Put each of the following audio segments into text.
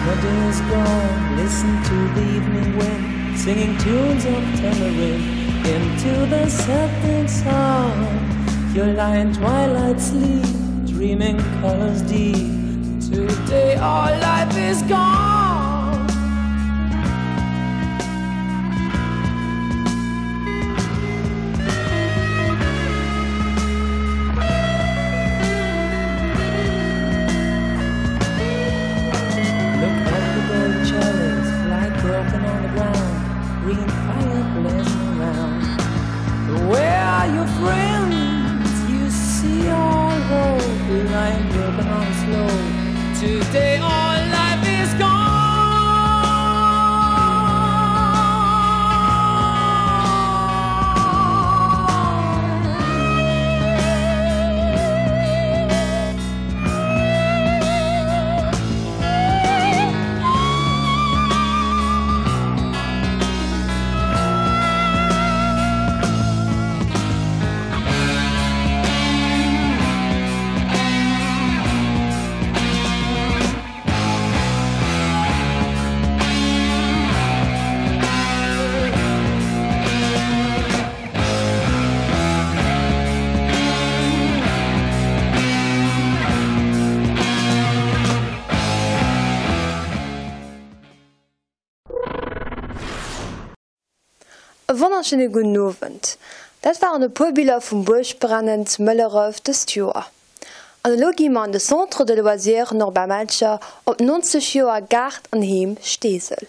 The day is gone, listen to the evening wind Singing tunes of tamarind Into the setting sun You lie in twilight sleep Dreaming colors deep Today our life is gone Look at the gold chalice Fly broken on the ground Green fire blazing round Where are your friends? You see all hope Lying broken on the slope Today all life is gone E wonnerschéine gudden Owend. Dat waren e puer Biller vum Buergbrennen zu Mëlleref dëst Joer. An elo gi mer an de Centre de Loisirs Norbert Melcher op 90 Joer Gaart an Heem Steesel.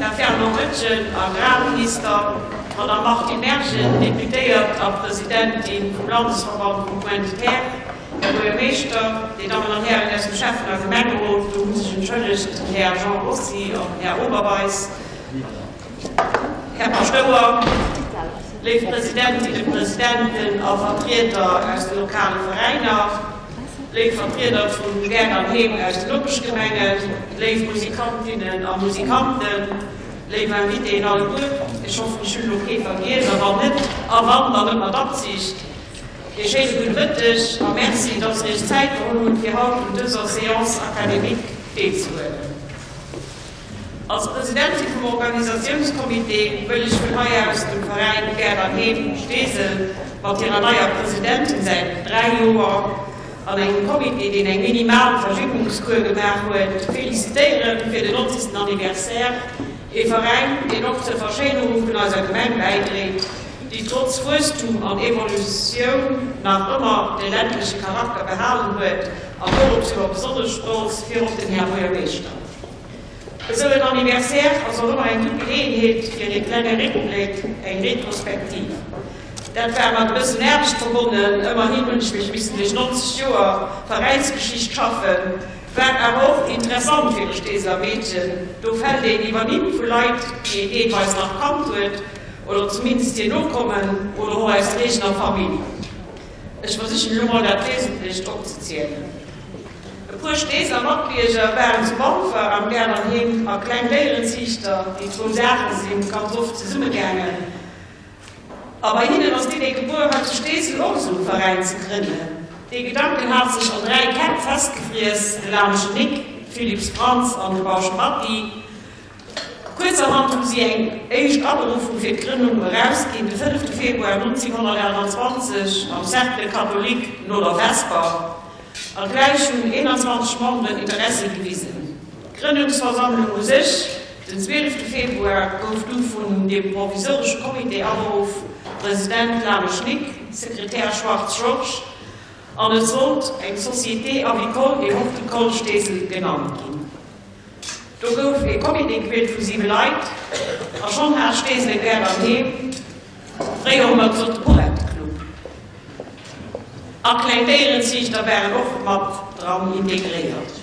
Här Fernand Goetgen, Agrarminister, Madame Martine Mergen, Deputéiert a Presidentin vum Landesverband vum Coin de Terre, Här Buergermeeschter, Dir Dammen an Hären aus dem Schäffen a Gemengerot, do hu sech entschëllegt den Här Jean Rossi an den Här Oberweis, Här Paschtouer, léif Presidentinnen, Presidenten a Vertrieder aus de lokale Veräiner, léif Vertrieder vu Gäert an Heem aus den Nopeschgemengen, léif Musikantinnen a Musikanten, léif Invitéen alleguer, ech hoffen, ech hunn elo kee vergiess, a wann net, a wann, dann net mat Absicht, ee schéine gudde Mëtteg a Merci, dass Der Iech Zäit geholl hutt, fir haut un dëser Séance académique. Deelzehuelen. Als Presidentin vum Organisatiounscomité wëll ech vun hei aus dem Veräin Gäert an Heem Steesel mat hirer neier Presidentin säit 3 Joer an engem Comité, deen eng minimal Verjüngungskur gemaach huet, felicitéiere fir den 90. Anniversaire, ee Veräin, deen och zur Verschéinerung vun eiser Gemeng bäidréit, déi trotz Wuesstum an Evolutioun nach ëmmer de ländleche Charakter behalen huet, an dorop si mer besonnesch stolz, virop den Här Buergermeeschter. Esou en Anniversaire ass och ëmmer eng gutt Geleeënheet fir ee klenge Réckbléck, eng Retrospektiv. Dat war mat e bëssen Aarbecht verbonnen, ëmmerhin hunn ech mech missen duerch 90 Joer Veräinsgeschicht schaffen. War awer och interessant fir e Steeseler Meedchen, do fält een iwwer Nimm vu Leit, déi een deelweis nach kannt huet, oder zumindest hir Nokommen, oder och aus der eegener Famill. Ech versichen elo mol dat Wesentlecht opzezielen. E puer Steeseler Matbierger waren zu Walfer am Gaart an Heem a kleng Déierenziichter, déi zwou Saache si ganz oft zesummegaangen. A bei hinnen ass d'Idee gebuer, hei zu Steesel och esou e Veräin ze grënnen. Dee Gedanken hat sech an 3 Käpp festgefriess, de Lameschen Nic, de Philipps Franz an de Bausch Matti. Kuerzerhand hu si eng éischt Aberuffung fir d'Grënnung erausginn, de fënnefte Februar 1928 am Cercle catholique no der Vesper, a gläich hunn 21 Memberen Interessi gewisen. D'Grënnungsversammlung u sech, den zwielefte Februar, gouf du vun dem provisoresche Comité aberuff, President Lamesch Nic, Sekretär Schwartz Georges, an et sollt eng Société avicole et horticole Steesel genannt ginn. Do gouf e Comité gewielt vu 7 Leit a schonn hat Steesel e Gaart an Heem, fréier hu mer gesot de Poletteclub. A kleng Déierenziichter waren och mat dran integréiert.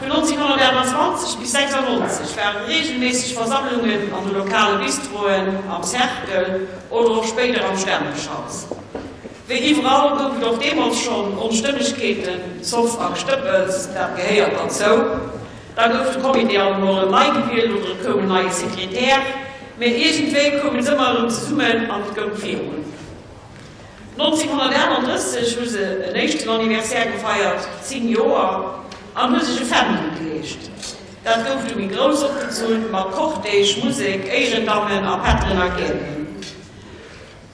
Vun 1928 bis 96 ware reegelméisseg Versammlungen an de lokale Bistroen, am Cercle oder och spéider am Stämpeschhaus. Wéi iwwerall gouf et och deemools schonn Onstëmmegkeeten, Zoff a Gestëppels, dat gehéiert derzou. Da gouf de Comité alt emol erëm nei gewielt oder et koum en neie Sekretär, mä iergendwéi koume se ëmmer erëm zesummen an et goung virun. 1938 hu se en éischten Anniversaire gefeiert, 10 Joer, an hu sech e Fändel geleescht. Dat gouf du méi grouss opgezunn, mat Cortège, Musek, Éierendammen a Pätteren a Gäerten.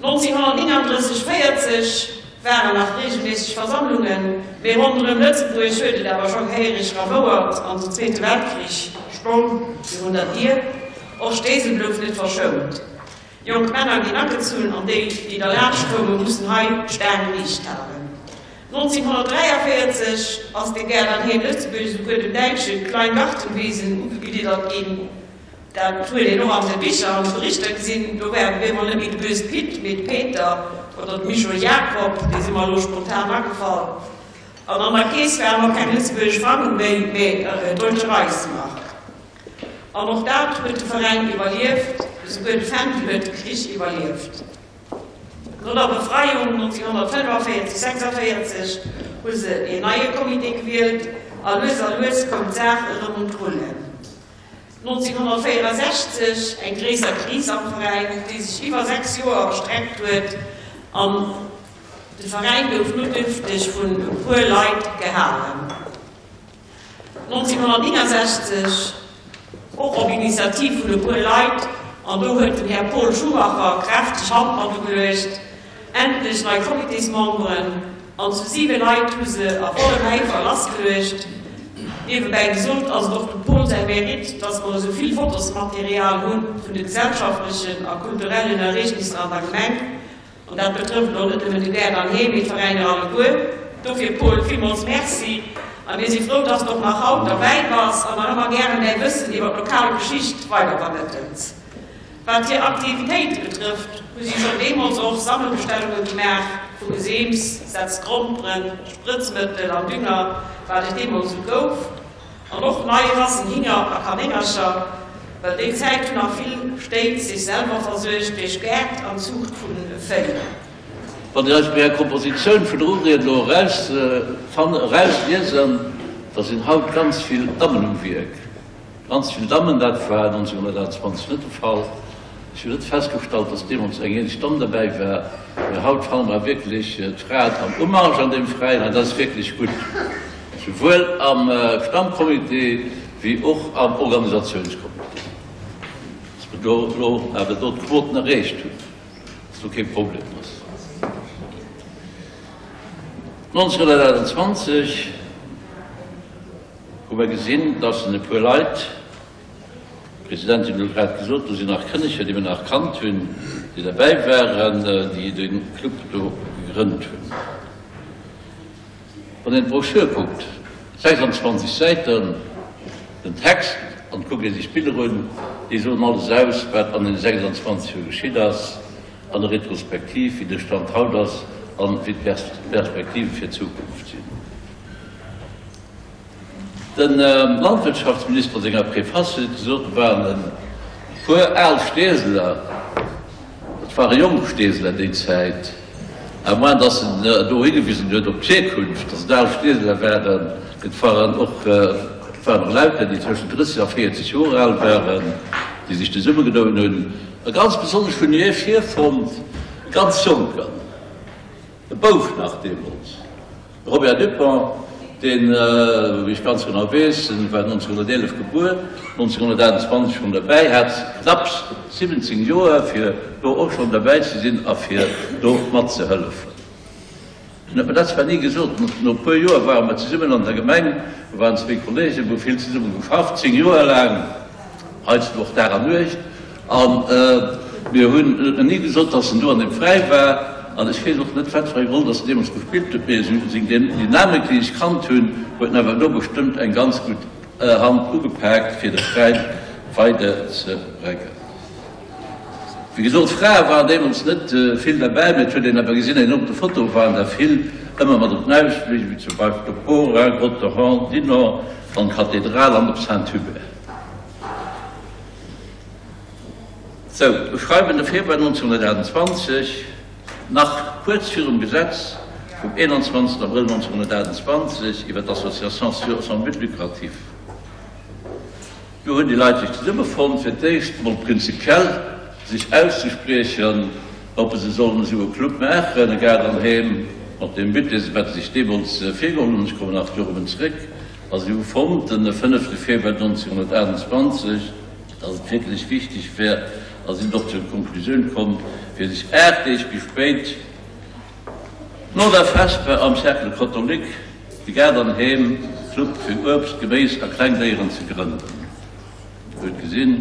1939, 40 waren nach reegelméisseg Versammlungen, mee ronderëm Lëtzebuerg huet et awer scho gehéiereg ramouert an den Zweete Weltkrich stong virun der Dier. Och Steesel blouf net verschount. Jonk Männer ginn agezunn an déi, déi derlaanscht koumen, mussen hei d'Staang riicht halen. 1943 ass de Gaart an Heem Lëtzebuerg esouguer dem däitsche Kleingartenwesen ugegliddert ginn. Dat huet een och an de Bicher an de Berichter gesinn. Do war op eemol net méi de böse Pit, mee de Péiter oder de Mischo Jakob, déi si mer elo spontan agefall. An an der Keess waren och keng lëtzebuergesch Frangen méi, mee Deutsche Reichsmark. An och dat huet de Veräin iwwerlieft, esouguer de Fändel huet de Krich iwwerlieft. No der Befreiung 1945, 46 hu se een neie Comité gewielt a lues a lues koum d'Saach erëm un d'Rullen. 1964 eng gréisser Kris am Veräin, déi sech iwwer 6 Joer erstreckt huet an de Veräin gouf notdürfteg vun e puer Leit gehalen. 1969, och op Initiativ vun e puer Leit, an do huet den Här Paul Schumacher kräfteg Hand mat ugeluecht, Endlech nei Comitésmemberen, an zu 7 Leit hu se a vollem Äifer lassgeluecht. Niewebäi gesot ass et och dem Paul säi Mérite, dass mer esou vill Fotosmaterial hu vun de gesellschaftlechen a kulturellen Ereegnisser an der Gemeng. An dat betrëfft elo net nëmmen de Gaart an Heem, mee d'Veräiner alleguer. Dofir Paul, villmools Merci a mir si frou, dass de och nach haut derbäi bass an nach ëmmer gären däi Wëssen iwwer d'lokal Geschicht weidervermëttels. Wat hir Aktivitéite betrëfft, hu si schonn deemools och Sammelbestellunge gemaach vu Geseems, Setzgromperen, Sprëtzmëttel an Dünger, wat et deemools esou gouf, an och nei Rassen Hinger a Kanéngercher, well déi Zäit hunn nach vill Stéit sech selwer versuergt duerch Gäert an Zuucht vu Véi. Wann ech aus menger Kompositioun vun der Uried elo erausliesen, da sinn haut ganz vill Dammen um Wierk. Ganz vill Dammen, dat war 1928 net de Fall. Ech hunn net festgestallt, dass deemools eng eenzeg Damm derbäi war, mä haut fanne mer wierklech d'Fraen am Umarsch an deem Veräin an dat ass wierklech gutt. Souwuel am Stammcomité wéi och am Organisatiounscomité. Dass mer do elo awer do d'Quoten erreecht hunn, dass do kee Problem ass. 1928 hu mer gesinn, dass en e puer Leit, d'Presidentin huet grad gesot, do sinn nach Kënneger, déi mer nach kannt hunn, déi derbäi waren, déi de Club do gegrënnt hunn. Wann een d'Broschür kuckt, 26 Säiten, den Text, an et kuckt ee sech d'Biller un, déi soen alles aus, wat an deene 26 Joer geschitt ass, an e Retrospektiv, wéi de Stand haut ass an wéi d'Perspektive fir d'Zukunft sinn. De Landwirtschaftsminister a senger Preface huet gesot, do waren e puer al Steeseler, dat ware jonk Steeseler déi Zäit, à moins dass en do higewisen huet op d'Hierkunft, dass et al Steeseler waren, et waren och, et waren och Lauter, déi tëschent 30 a 40 Joer al waren, déi sech zesummegedoen hunn. A ganz besonnesch hunn ech ee virfonnt, e ganz Jonken, e Bouf nach deemools, De Robert Dupont, deen, wéi ech ganz genau weess, en war 1911 gebuer, 1928 schonn derbäi, hat knapps 17 Joer, fir do och schonn derbäi ze sinn a fir do matzehëllefen. En huet mer dat zwar ni gesot, no e puer Joer ware mer zesummen an der Gemeng, mer waren zwéi Kollegen, mer hu vill zesumme geschafft, 10 Joer laang. Heiansdo och Dag an Nuecht. A mir hunn, en huet mer ni gesot, dass en do an deem Veräi war. An ech weess och net, wat fir eng Roll dass en deemools gespillt huet, mee esou seng Dynamik, déi ech kannt hunn, huet en awer do bestëmmt eng ganz gutt Hand ugepaakt, fir de Veräin weider ze bréngen. Wéi gesot, Frae waren deemools net vill derbäi, mee et huet een awer gesinn, een op de Fotoe waren der vill, ëmmer mat op den Ausflich, wéi zum Beispill op Beauraing, Gottéron, Dinant, an d'Kathedral an op Saint-Hubert. Sou, ech schreiwen de Februar 1928, nach kuerz virum Gesetz vum 21 Abrëll 1928 iwwer d'Association sans but lucratif. Do hunn déi Leit sech zesummefonnt, fir d'éischt emol prinzipiell sech auszespriechen, ob se sollen esou e Club maachen, e Gaart an Heem, mat deem But, dee se, wat se sech deemools virgeholl hunn, ech kommen nach dorobben zréck, A si hu fonnt, den fënnefte Februar 1928, datt et wierklech wichteg wär, a sinn och zur Konklusioun komm, fir sech 8 Deeg méi spéit, no der Vesper am Cercle catholique, de Gaart an Heem Club fir Uebst, Geméis a Klengdéieren ze grënnen. Dir hutt gesinn,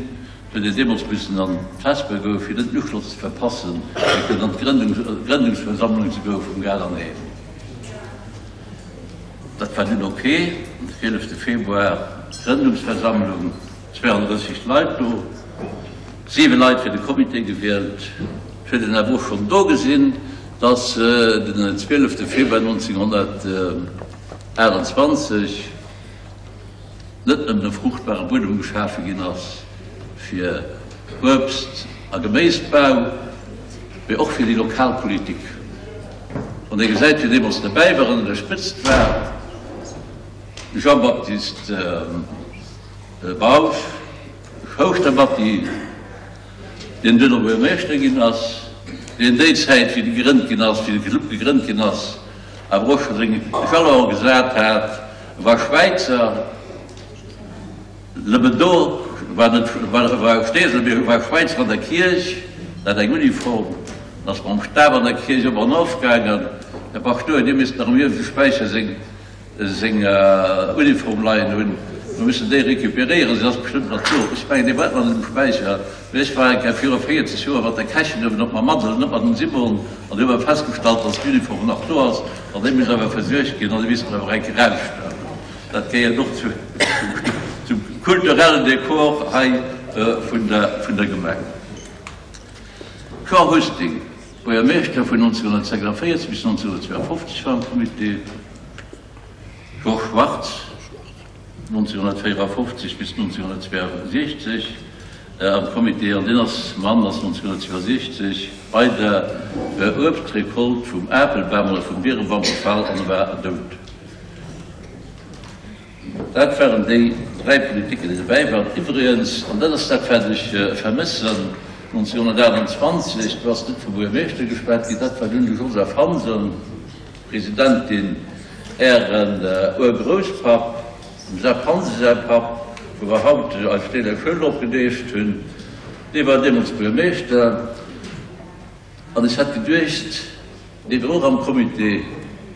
et huet een deemools missen an d'Vesper goen, fir net den Uschloss ze verpassen, fir kënnen an d'Grëndungsversammlung ze goen vum Gaart an Heem. Dat war dunn ok. Den 12 Februar Grëndungsversammlung, 32 Leit do, 7 Leit fir de Comité gewielt. Et huet een awer och schonn do gesinn, dass den 12 Februar 1928 net nëmmen e fruchtbare Buedem geschafe ginn ass fir Uebst a Geméisbau, mee och fir déi lokal Politik. Wann ee gesäit, wien deemools derbäi war an un der Spëtzt war, de Jean-Baptiste Bausch, de Schouschter Batti, deen duerno Buergermeeschter ginn ass, deen déi Zäit, wéi de gegrënnt ginn ass, wéi de Club gegrënnt ginn ass, awer och scho seng Jalone gesat hat, e war Schwäizer. Nëmmen do war net, war Steesel, mee war Schwäizer an der Kierch, dat hat eng Uniform, an ass mam Stab an der Kierch op an of gaangen. Här Paschtouer, Dir misst nach um ieweschte Späicher seng, seng Uniform leien hunn. Mir mussen déi recuperéieren, se ass bestëmmt nach do. Ech mengen, déi war nach net um Späicher. Mee ech war eng Kéier viru 40 Joer mat der Kächin uewen op Mamadel, net mat dem Simon, an du hu mer festgestallt, dass d'Uniform nach do ass, an déi misst awer versuergt ginn an déi misste mer awer eng Kéier erausstellen. Dat gehéiert och zum kulturellen Dekor hei vun der Gemeng. Jean Husting, Buergermeeschter vun 1946 bis 1952 war am Comité. Georges Schwartz, 1954 bis 1962 am Comité, an deen ass Mann ass 1962 bei der Uebstrecolte vum Apelbam oder vum Bierebam gefall an e war dout. Dat waren déi dräi Politiken, déi dobäi waren. Iwwregens, an dat ass dat, wat ech vermëssen, 1928, do ass net vum Buergermeeschter geschwat ginn, dat war dunn de Joseph Hansen, Presidentin. Ären Urgrousspapp, dem Sepp Hansen säi Papp, wou mer haut eis Steeler Schoul drop gedeeft hunn, dee war deemools Buergermeeschter. An ech hat geduecht, dee wär och am Comité,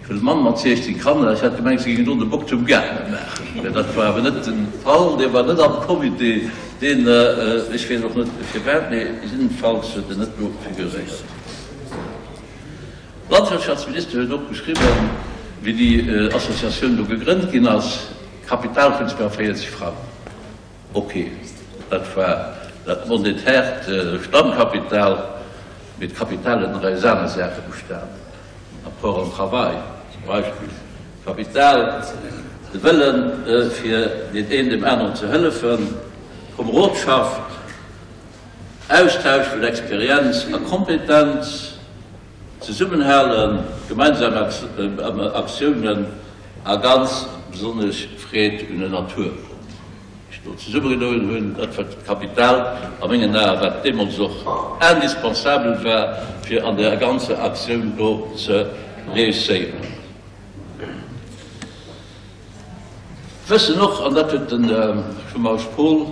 ech hunn e Mann mat 16 Kanner, ech hat gemengt, se géingen do de Bock zum Gaartner maachen. Mä dat war awer net de Fall, dee war net am Comité, deen, ech weess och net firwat, mee jiddefalls huet en net do figuréiert. Landwirtschaftsminister huet och geschriwwen, wéi déi Associatioun do gegrënnt ginn ass, Kapital vun 42 Frang. Ok, dat war dat monetärt Stammkapital, mee d'Kapital huet nach aus aner Saache bestan, Apport an Travail zum Beispill, Kapital, de Wëllen fir deen een deem aneren ze hëllefen, Komerodschaft, Austausch vun Experienz a Kompetenz, Zesummenhalen, gemeinsam Aktiounen a ganz besonnesch Freed un der Natur, déi sech do zesummegedoen hunn. Dat war d'Kapital a mengen Aen, wat deemools och indispensabel war, fir an där ganzer Aktioun do ze reusséieren. Wëssen och, an dat huet de Jean-Marie Paul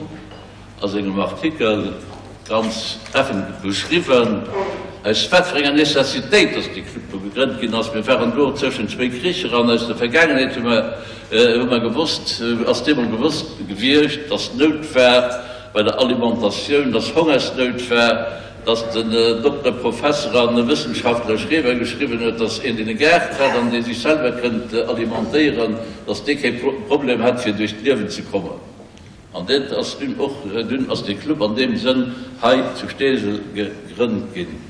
a sengem Artikel ganz treffend beschriwwen, aus wat fir enger Necessitéit dass dee Club do gegrënnt ginn ass. Mir waren do zwëschen zwéi Kricher an aus der Vergaangenheet hu mer, hu mer gewosst, ass deemol gewosst gewiescht, dass Nout war bei der Alimentatioun, dass Hongersnout war, dass den Dokter, Professer a Wëssenschaftler Schreber geschriwwen huet, dass een, deen e Gaart hat an dee sech selwer kënnt alimentéieren, dass dee kee Problem hätt, fir duerch d'Liewen ze kommen. An dat ass dunn och, dunn ass dee Club an deem Sënn hei zu Steesel gegrënnt ginn.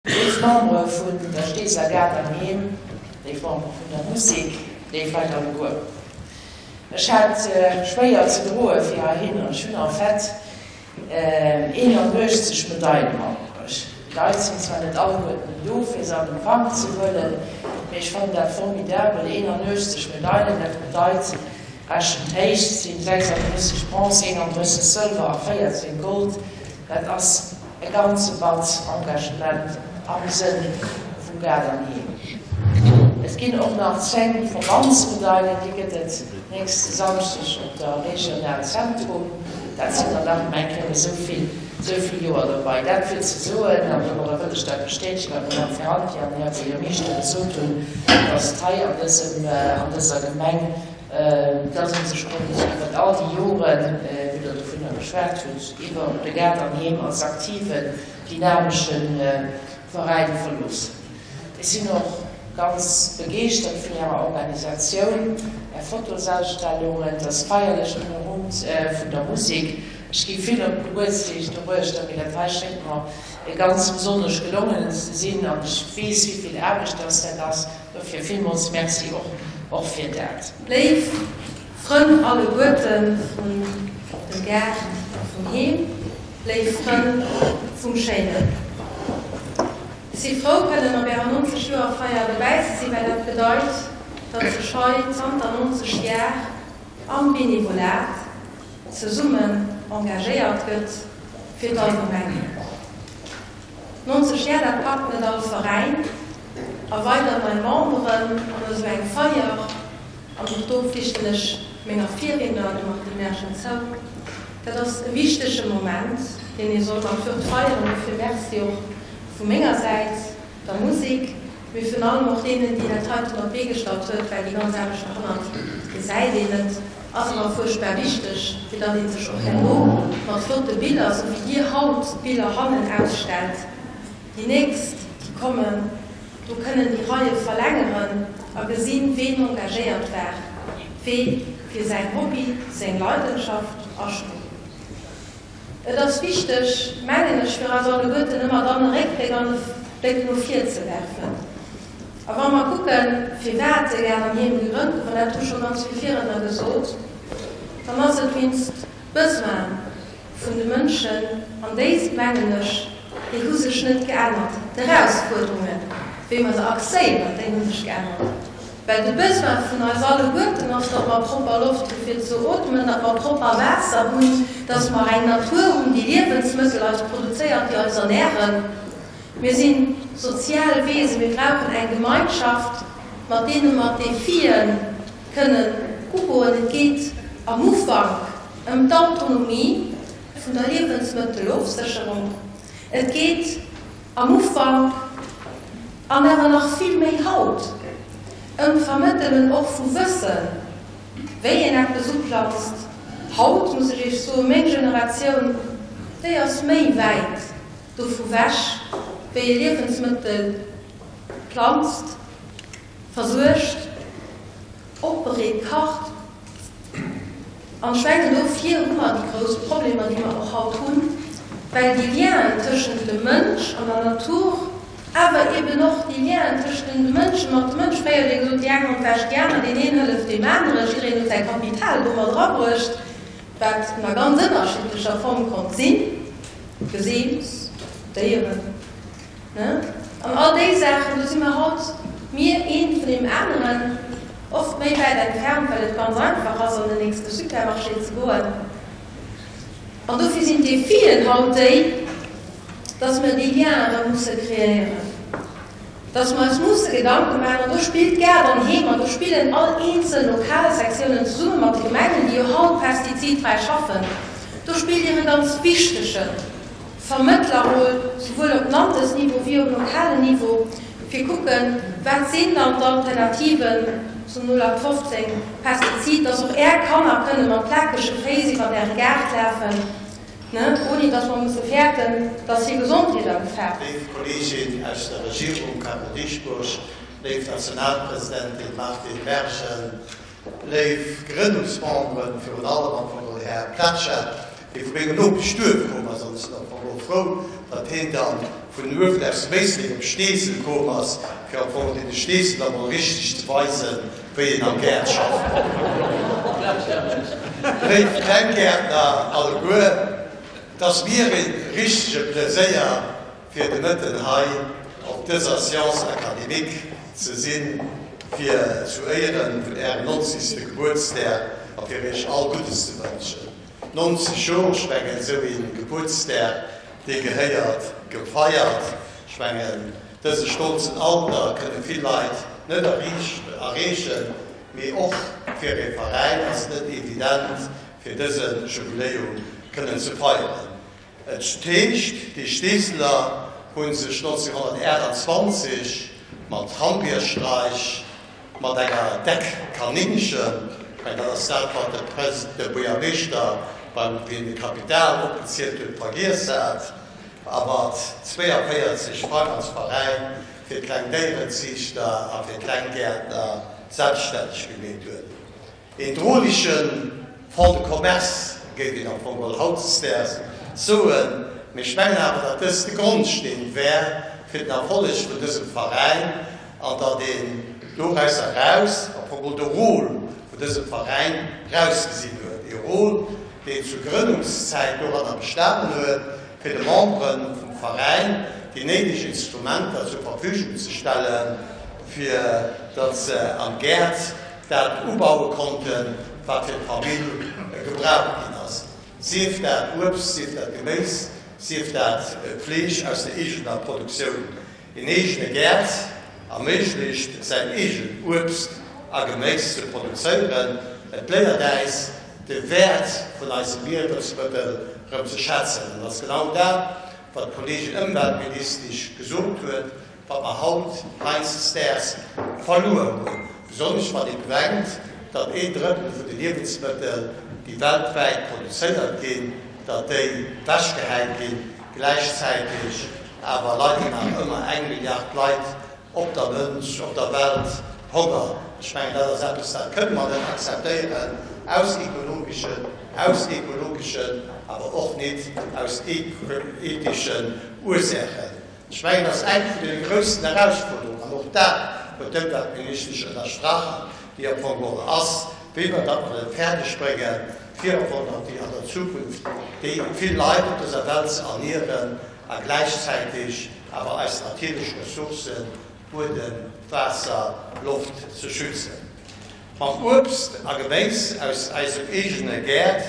Léif Membere vun der Steeseler Gaart an Heem, léif Membere vun der Musek, léif Leit alleguer. Ech hat schwéier ze droe fir heihinner. Ech hunn en fait 81 Medaile matbruecht. D'Leit sinn zwar net alleguerten do, fir se an Empfang ze huelen, mee ech fannen dat formidabel, 81 Medailen, dat bedeit, rechent héich, sinn 36 Bronze, 31 Sëlwer a 14 Gold. Dat ass e ganze Batz Engagement am Sënn vum Gaart an Heem. Et ginn och nach 10 Verbandsmedailen, déi gëtt et nächste Samschdeg op der Regional Zentrum. Dat sinn der nach eng Kéier esou vill, esou vill Joer dobei. Dat fir ze soen, an domadder wëll ech dat bestätegen, wat d'Madame Ferranti an den Här Buergermeeschter gesot hunn, dass hei an dësem, an dëser Gemeng, dass ee sech konnt iwwert all déi Joren, wéi Der dovunner geschwat hutt, iwwer de Gaart an Heem als aktiven, dynamesche Veräin verloossen. Ech sinn och ganz begeeschtert vun Ärer Organisatioun, Är Fotosausstellungen, et ass feierlech ënnerrummt vun der Musek. Ech gi vill op Gebuertsdeeg doruechter, mee dat hei schéngt mer e ganz besonnesch gelongenen ze sinn an ech weess, wéi vill Aarbecht dass dat ass. Dofir villmools Merci och och fir dat. Léif Frënn alleguerten vun dem Gaart a vum Heem, léif Frënn vum Schéinen. Ech si frou kënnen op ärer 90 Joer Feier dobäi ze sinn, well dat bedeit, datt sech hei zanter 90 Jar am Benevolat zesummen engagéiert gëtt fir d'Allgemengheet. 90 Jar, dat packt net all Veräin. A weider nei Memberen an esou eng Feier, an och do flichten ech menger Virriedner, dem Martine Mergen, zou, dat ass e wichtege Moment, deen ee soll mat Würd feieren. Dofir Merci och vu menger Säit der Musek, mee virun allem och deenen, déi dat heiten op d'Bee gestallt huet, well déi ganz Aarbecht derhannert gesäit een net, ass awer fuerchtbar wichteg, fir datt ee sech och herno mat flotte Biller, esou wéi Dir haut d'Biller hannen ausstellt, Déi nächst, déi kommen, do kënnen déi Reie verlängeren a gesinn, ween engagéiert war, wee fir säin Hobby, seng Leidenschaft astoung. Et ass wichteg, mengen ech, fir eis alleguerten ëmmer dann e Réckbléck an e Bléck no vir ze werfen. A wa mer kucken, firwat de Gaart an Heem gegrënnt gouf, an dat hu scho ganz vill Virriedner gesot, dann ass et wéinst Besoinen vun de Mënschen, an déi, mengen ech, déi hu sech net geännert. D'Erausfuerderungen, wéi mer se axéieren, déi hu sech geännert. Well de Besoin vun eis alleguerten ass, datt mer propper Loft hu fir ze ootmen, datt mer propper Waasser hunn, datt mer eng Natur hunn, déi Liewensmëttel eis produzéiert, déi eis ernären. Mir si sozial Wesen, mir brauchen eng Gemeinschaft, mat deene mer d'Defien kënnen ugoen. Et geet am Ufank ëm d'Autonomie vun der Liewensmëttelofsécherung. Et geet am Ufank, an awer nach vill méi haut, ëm d'Vermëttelen och vu Wëssen, wéi een eppes uplanzt. Haut muss ech Iech soen, meng Generatioun, déi ass méi wäit dovu wech, wéi ee Liewensmëttel planzt, versuergt, opbereet, kacht. An ech mengen, dofir hu mer déi grouss Problemer, déi mer och haut hunn, well déi Lienen tëschent dem Mënsch an der Natur, awer eben och déi Lienen tëschent de Mënsche mat de Mënsch, fréier huet ee gesot, déi eng Hand wäscht déi aner, deen een hëlleft deem aneren, jiddereen huet säi Kapital do mat erabruecht, wat an enger ganz ënnerschiddlecher Form konnt sinn, Geseems, Déieren. Ne? An all déi Saachen, do si mer haut, mir eent vun deem aneren, oft méi wäit entfernt, well et ganz einfach ass, an den nächste Supermarché ze goen. An dofir sinn d'Defien haut déi, dass mer déi Lienen erëm musse kreéieren, dass mer eis musse Gedanke maachen, an do spillt Gaart an Heem an do spillen all eenzel Lokalsektiounen zesumme mat de Gemengen, déi jo haut pestizidfräi schaffen, do spillt Dir e ganz wichtege Vermëttlerroll, souwuel op Landesniveau wéi op lokalen Niveau, fir kucken, wat sinn dann d'Alternativen zum 0815 Pestizid, dass och Är Kanner kënne mat plakege Féiss iwwer Äre Gaart lafen, ne, ouni dass mer musse fäerten, dass hir Gesondheet a Gefahr ass. Léif Kolleegin aus der Regierung Carole Dieschbourg, léif Nationalpresidentin Martine Mergen, Léif Grënnungsmemberen, virun allem am Fong geholl Här Pletscher, dee vu mengem Nopeschduerf komm ass, an ech sinn am Fong geholl frou, datt heen dann vun uewen aus dem Éislek op Steesel komm ass, fir am Fong deene Steeseler mol richteg ze weisen, wéi een am Gaart schafft. Léif Klenggäertner alleguer, et ass mir ee richtege Pleséier, fir de Mëtten hei op dëser Séance académique ze sinn, fir zu Éieren vun Ärem nonzegste Gebuertsdag a fir Iech all Guddes ze wënschen. 90 Jor, ech mengen, esou ee Gebuertsdag, dee gehéiert gefeiert. Ech mengen, dëse stolzen Alter kënne vill Leit net erreechen, mee och fir ee Veräin ass et net evident, fir dëse Jubiläum kënnen ze feieren. Et heescht, déi Steeseler hu sech 1928 mat Hambierstreich, mat enger deck Kaninchen, ech mengen dat ass dat wat de Pres, de Buergermeeschter beim, wéi en de Kapital opgezielt huet, vergiess hat, a mat 42 Frang als Veräin fir Klengdéierenziichter a fir Klenggäertner selbststänneg gemeet huet. Een drolege Fonds de commerce, géif een am Fong geholl hautdesdaags soen. Mee ech mengen awer, datt dëst de Grondsteen wär fir den Erfolleg vun dësem Veräin an datt een dorausser eraus am Fong geholl de Rôle vun dësem Veräin erausgesinn huet. Ee Rôle, deen zu Grënnungszäit doranner bestanen huet, fir de Membere vum Veräin déi néideg Instrumenter zur Verfügung ze stellen, fir datt se am Gäert dat ubaue konnten, wat fir d'Famill gebraucht ginn ass, sief dat Uebst, sief dat Geméis, sief dat Fleesch aus der eegener Produktioun. Een eegene Gäert. Erméiglecht, säin eegent Uebst a Geméis ze produzéieren. Et léiert äis, de Wäert vun eise Liewensmëttel rëm ze schätzen. An et ass genau dat, wat d'Kolleegin Ëmweltministesch gesot huet, wat mer haut heiansdesdaags verluer hunn, besonnesch wann ee bedenkt, datt een Drëttel vun de Liewensmëttel, déi weltwäit produzéiert ginn, datt déi wechgehäit ginn, gläichzäiteg awer leiden nach ëmmer eng Milliard Leit op der Mënsch, op der Welt Honger. Ech mengen, dat ass eppes, dat kënne mer net akzeptéieren, aus ekologeschen, aus ekologeschen, awer och nit aus etheschen Ursaachen. Ech mengen, dat ass eng vun deene groussen Erausfuerderungen, an och dat huet d'Ëmweltministesch ënnerstrach, déi am Fong geholl ass, wéi mer dat mer et fäerdeg bréngen, fir am Fong nach déi an der Zukunft déi vill Leit op dëser Welt ze ernieren a gläichzäiteg awer eis natierlech Ressourcen, Buedem, Waasser, Loft, ze schützen. Mam Uebst a Geméis aus eisem eegene Gäert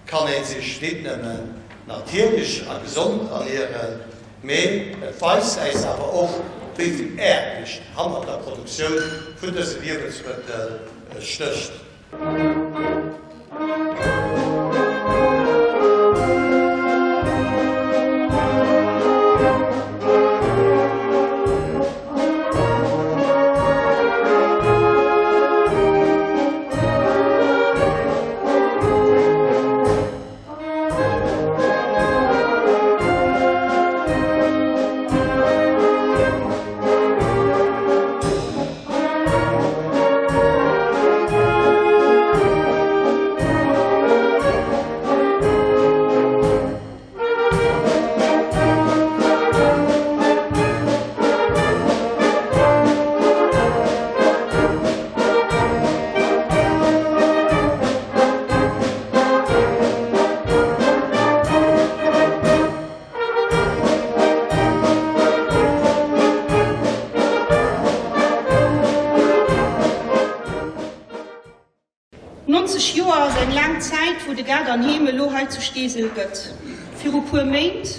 kann ee sech nit nëmmen natierlech a gesond ernieren, mee et weist äis awer och, wéi vill Aarbecht hannert der Produktioun vun dëse Liewensmëttel stécht. 90 Joer ass eng laang Zäit, wou de Gaart an Heem elo hei zu Steesel gëtt. Viru puer Méint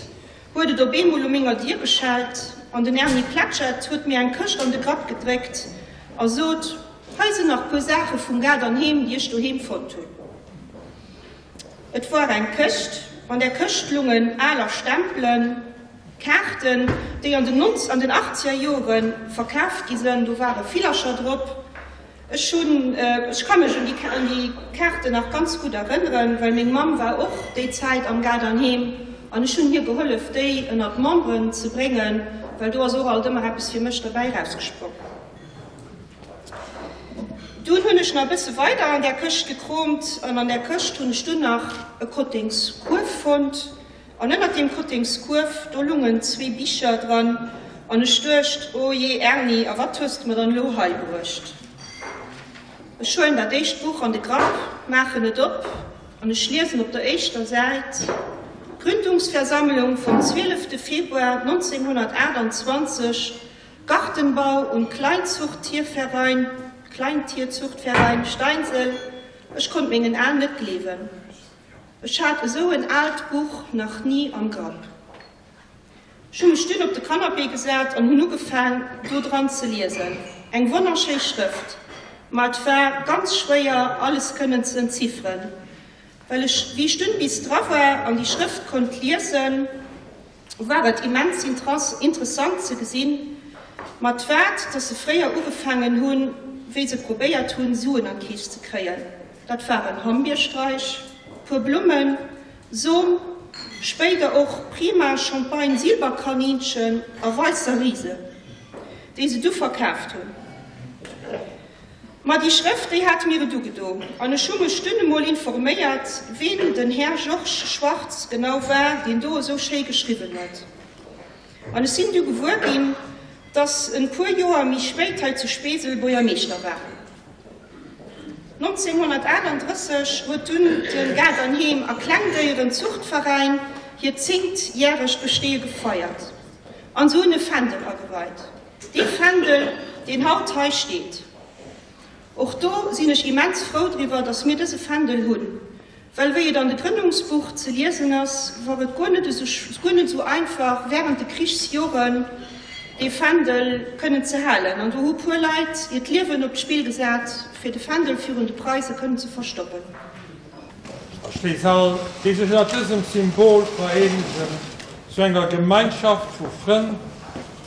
huet et op eemol u menger Dier geschellt an den Erny Pletschette huet mir eng Këscht an de Grapp gedréckt a sot, Hei sinn nach puer Saache vum Gaart an Heem, déi ech doheem fonnt hunn. Et woar eng Këscht. An där Këscht lungen aler Stempelen, Kaarten, déi an den nonz an den achtzeger Jore verkaaft gi sënn. Do ware Villercher drop. Ech hunn, ech ka mech un déi un déi Kaarten nach ganz gutt erënneren, well meng Mamm war och déi Zäit am Gaart an Heem an ech hunn hir gehollef, déi ënnert d'Memberen ze bréngen, well do ass och alt ëmmer eppes fir mech derbäi erausgesprong. Dunn hunn ech nach e bësse weider an där Këscht gekromt an an där Këscht hunn ech dunn nach e Kottengskuerf fonnt. An ënnert deem Kottengskuerf, do lungen zwee Bicher dran an ech duecht, O jee Erni, a wat hues de mer dann elo hei bruecht? Ech huelen dat éischt Buch an de Grapp, maachen et op an ech liesen op der éischter Säit, Gründungsversammlung vom 12. Februar 1928, Gartenbau und Kleinzuchttierverein, Kleintierzuchtverein Steinsel, Ech konnt mengen Aen net gleewen. Ech hat esou en aalt Buch nach ni am Grapp. Ech hu mech dunn op de Canapé gesat an hunn ugefaang, do dran ze liesen. Eng wonnerschéi Schrëft, ma et war ganz schwéier, alles kënnen ze entzifferen, well ech, wéi ech dunn bis dra war an déi Schrëft konnt liesen, war et immens interessant ze gesinn, mat wat dass se fréier ugefaangen hunn, wéi se probéiert hunn, Suen an d'Keess ze kréien. Dat waren Hambierstraich, puer Blummen, Som, spéider och Prima Champagne Silberkaninchen a Weisser Riese, déi se du verkaaft hunn. Ma déi Schrëft, déi hat mir et ugedo, an ech hu mech dunn emol informéiert, ween den Här Georges Schwartz genau war, deen do esou schéi geschriwwen huet. An ech sinn du gewuer ginn, dass en puer Joer méi spéit hei zu Steesel Buergermeeschter war. 1938 huet dunn de Gaart an Heem a Klengdéierenzuchtveräin hiert zéngtjäregt Besteeë gefeiert an se hunn e Fändel ageweit. Dee Fändel, deen haut hei steet. Och do sinn ech immens frou driwwer, dass mir dëse Fändel hunn, well wéi et an de Grënnungsbuch ze liesen ass, war et guer net esou, guer net esou einfach während de Krichsjoren. Dee Fändel kënnen ze halen. An do hu puer Leit hiert Liewen op d'Spill gesat, fir de Fändel virun de Preise kënnen ze verstoppen. A schléiss all, déi sech ënner dësem Symbol vereenegen, zu enger Gemeinschaft vu Frënn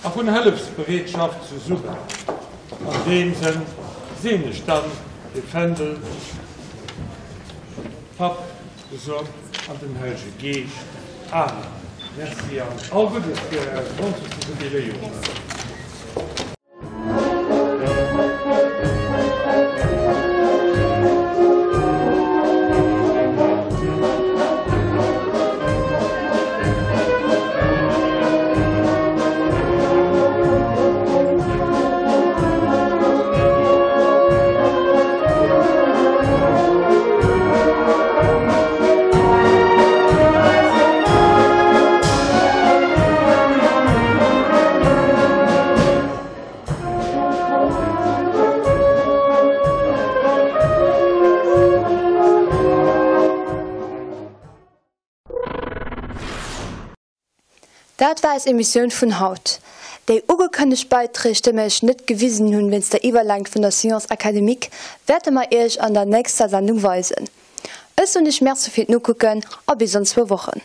a vun Hëllefsbereetschaft zesummen. An deem Sënn seene ech dann de Fändel, Papp, de Son an den Hellege Geescht. Amen. Merci an all Guddes fir Äert 90. Jubiläum. Dat war eis Emissioun vun haut. Déi ugekënnegt Beiträg, déi mer iech net gewisen hunn wéinst der Iwwerlängt vun der Science académique, wäerte mer iech an der nächster Sendung weisen. Ech soen iech Merci fir d'Nokucken a bis an zwou Wochen.